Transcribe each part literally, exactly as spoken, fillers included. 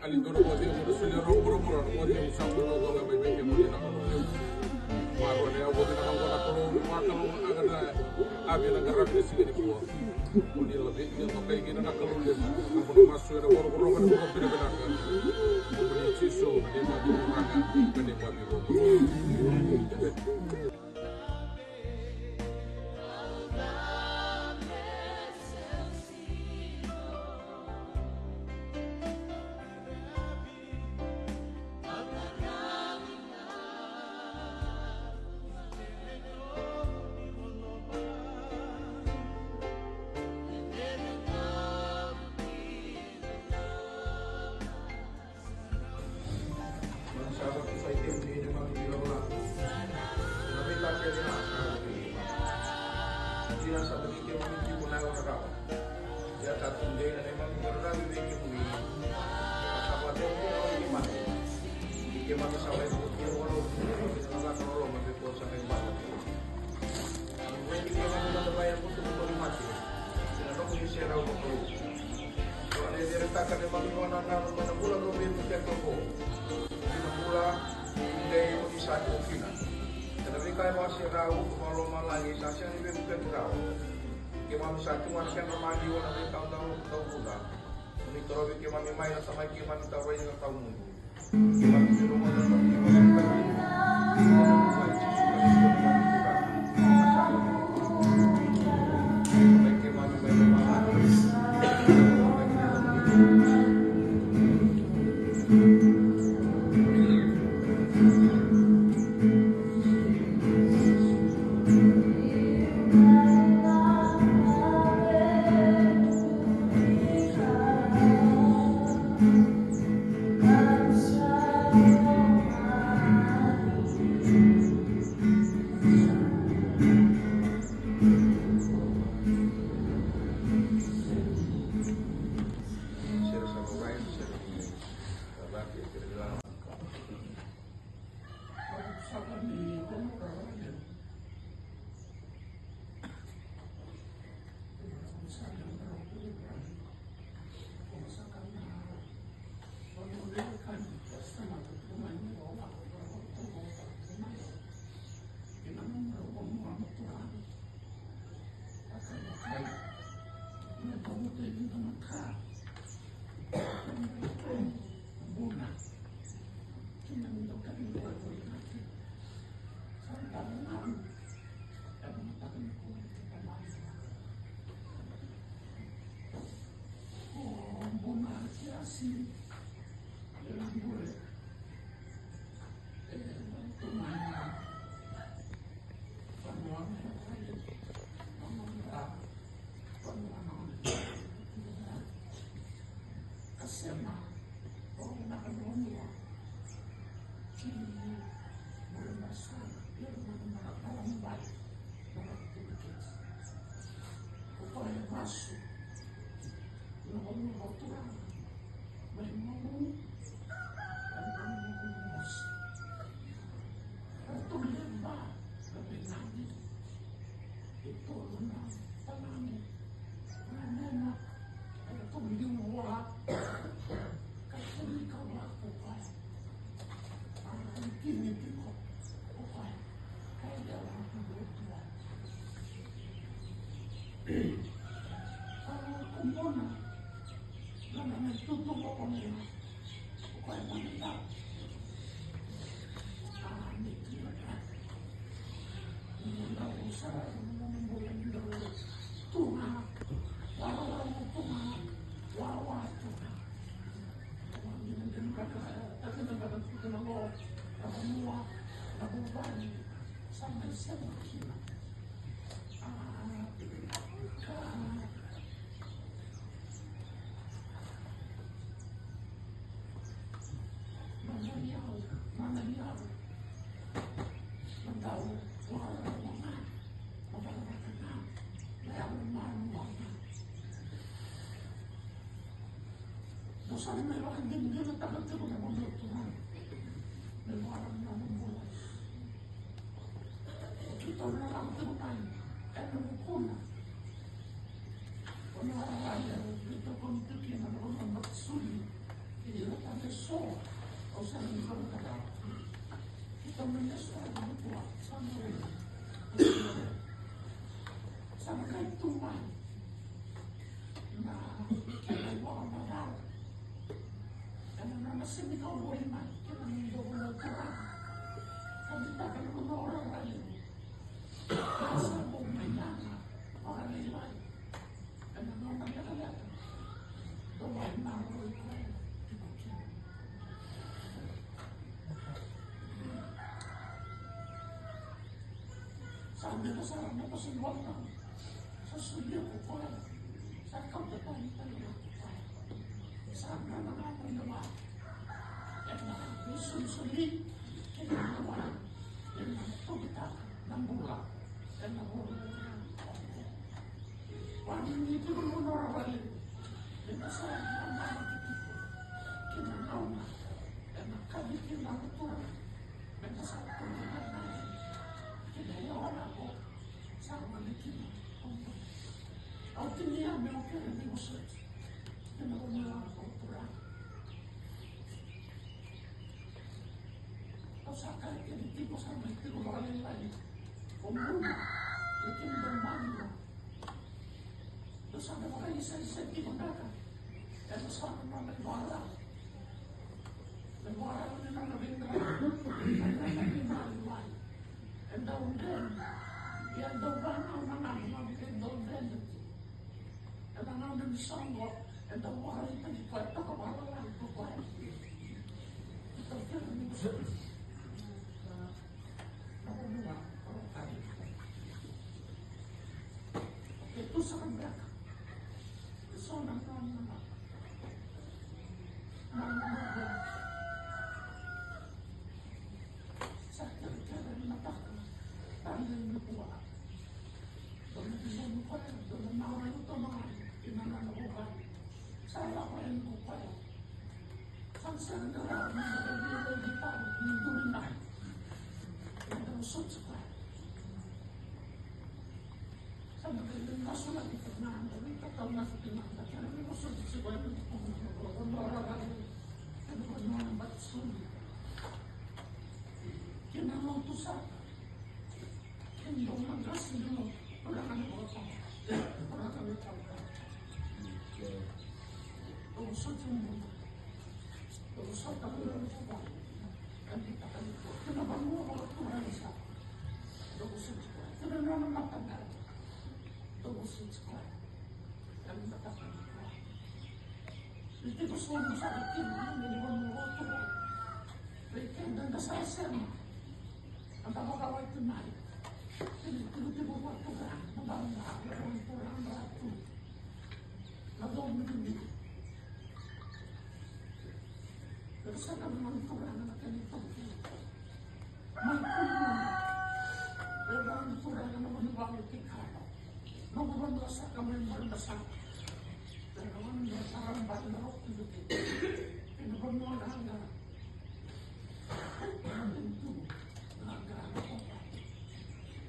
Ali dua na moce mo na solia rau vuravura na moce mo sa bula toka mai vei kemuni na Kalou levu. Marua na yavutaka na Kalou, ni vakalou aga na avi na qaravi na siga nikua. Mo ni laveti, ni tokai kina na Kalou levu. Na mo na masu ena vuravura na vuravura vinaka. Mo ni Jisu, ni mami Turaga, ni mami Kalou. Amen. Mani sa vakifai kemuni na mami ilakolako. Na veika kece ga sa vakifai. Ia sa vaki kemuni tiko na yago rarawa. Ia sa tudei na neimami qaravi vei kemuni. Sa vakacegu kina o neimami. Ni keimami sa mai vukia vua na uku, ni na lako loloma vei koya sa mai bala. Ni vei ni keimami na davai a vutu vei koya ni mate. Ni na nomu ni serau vakalou. Dou na cecere taka na neimami vakanananu mai na bula dou veivukiyaka oqo ki na bula dei ko ni sa tiko kina. Ena veika e vakaserau ko vakalomalagi sa sega ni veivukiyaki rawa. Keimami sa tiko ga na kedra maliwa na veika dau dau vuda. Ni torovi keimami mai na Tamai keimami tauvai na taumudu. mai na kena ivakamacala ena nona sega ni kau voli mai kei na nona ivakamacala. Ka ni taka na nona ora rale. Sa bau mai yaga vakalailai ena nona lekaleka. Dau mai maroroi koya tiko kina. Sa bera sara na bose ni vakanananu. Sa solia ko koya. Sa kauta tani tani ko koya. Sa nanamata na wa. Ena isolisoli kei na wa. Ena tokitaka na bula. Ena vula. Vani ni tiko na nona ora vale. Ena sa nanamata tiko. Kei na gauna. Ena kaci kei na tura. Meda sa tukuna na kena yawa na ko sa mani kina. Au tinia meu kere ni vosoti. Kena ko ni yawa na ko turaga. Au sa kaya kere tiko sa mai tiko vakalailai. O muna, e kena dau mani na. Dou sa na vakaisaisa tiko beka. Ena sa na nona ivakarau. Na ivakarau ni nona veiqaravi. Na nona veimaliwai. E dau dredre. Ia dau vanau na nona veiqaravi dau dredre. Ena nona ni soqo. E dau vakaraitaki koya toka vakalala ko koya. Ita kere ni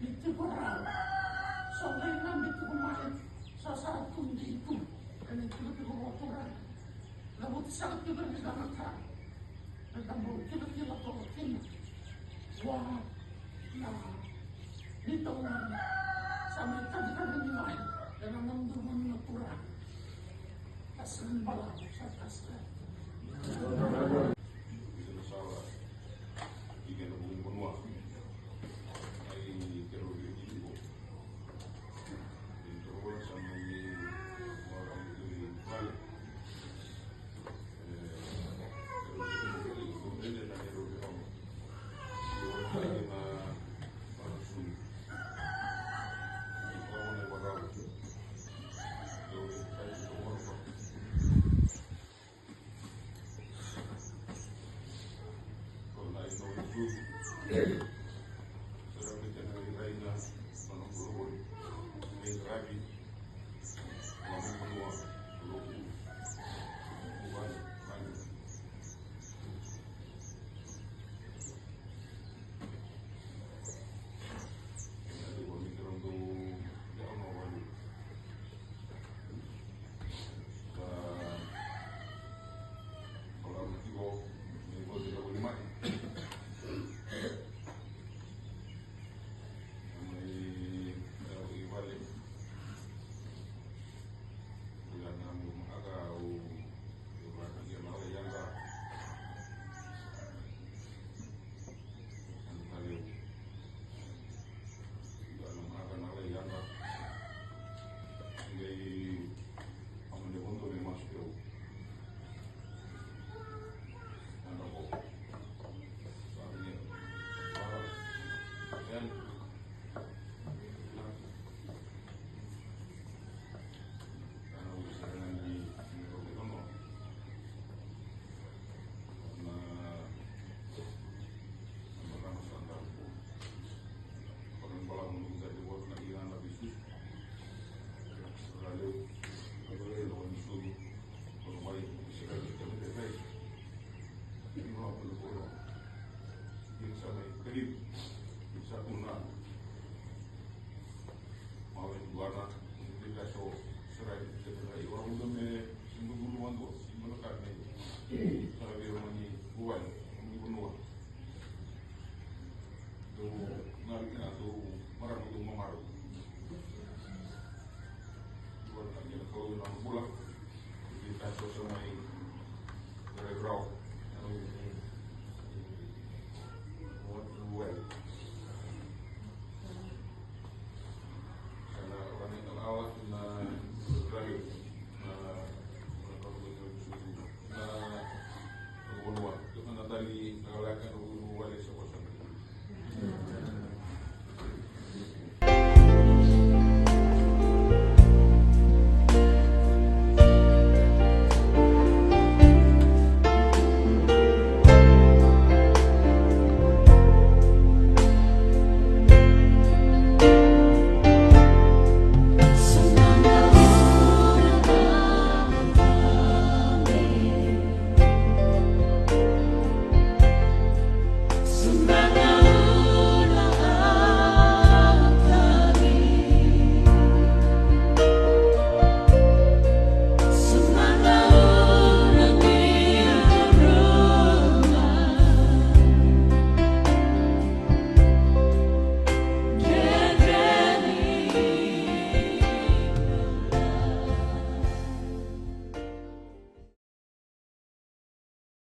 Ni tiko rawa. So qai na me tiko mai. So sa tu ni tu. Ena tiko tiko vakatura. Na vuti saka tiko ni dana ka. Na dabo kilakila toka kina. Wa na ni tauna. Sa me katikati ni mai. Ena nandu mani na tura. Kasi ni balavu sa kasi. Nona bula. Ni ka soso mai. Rau.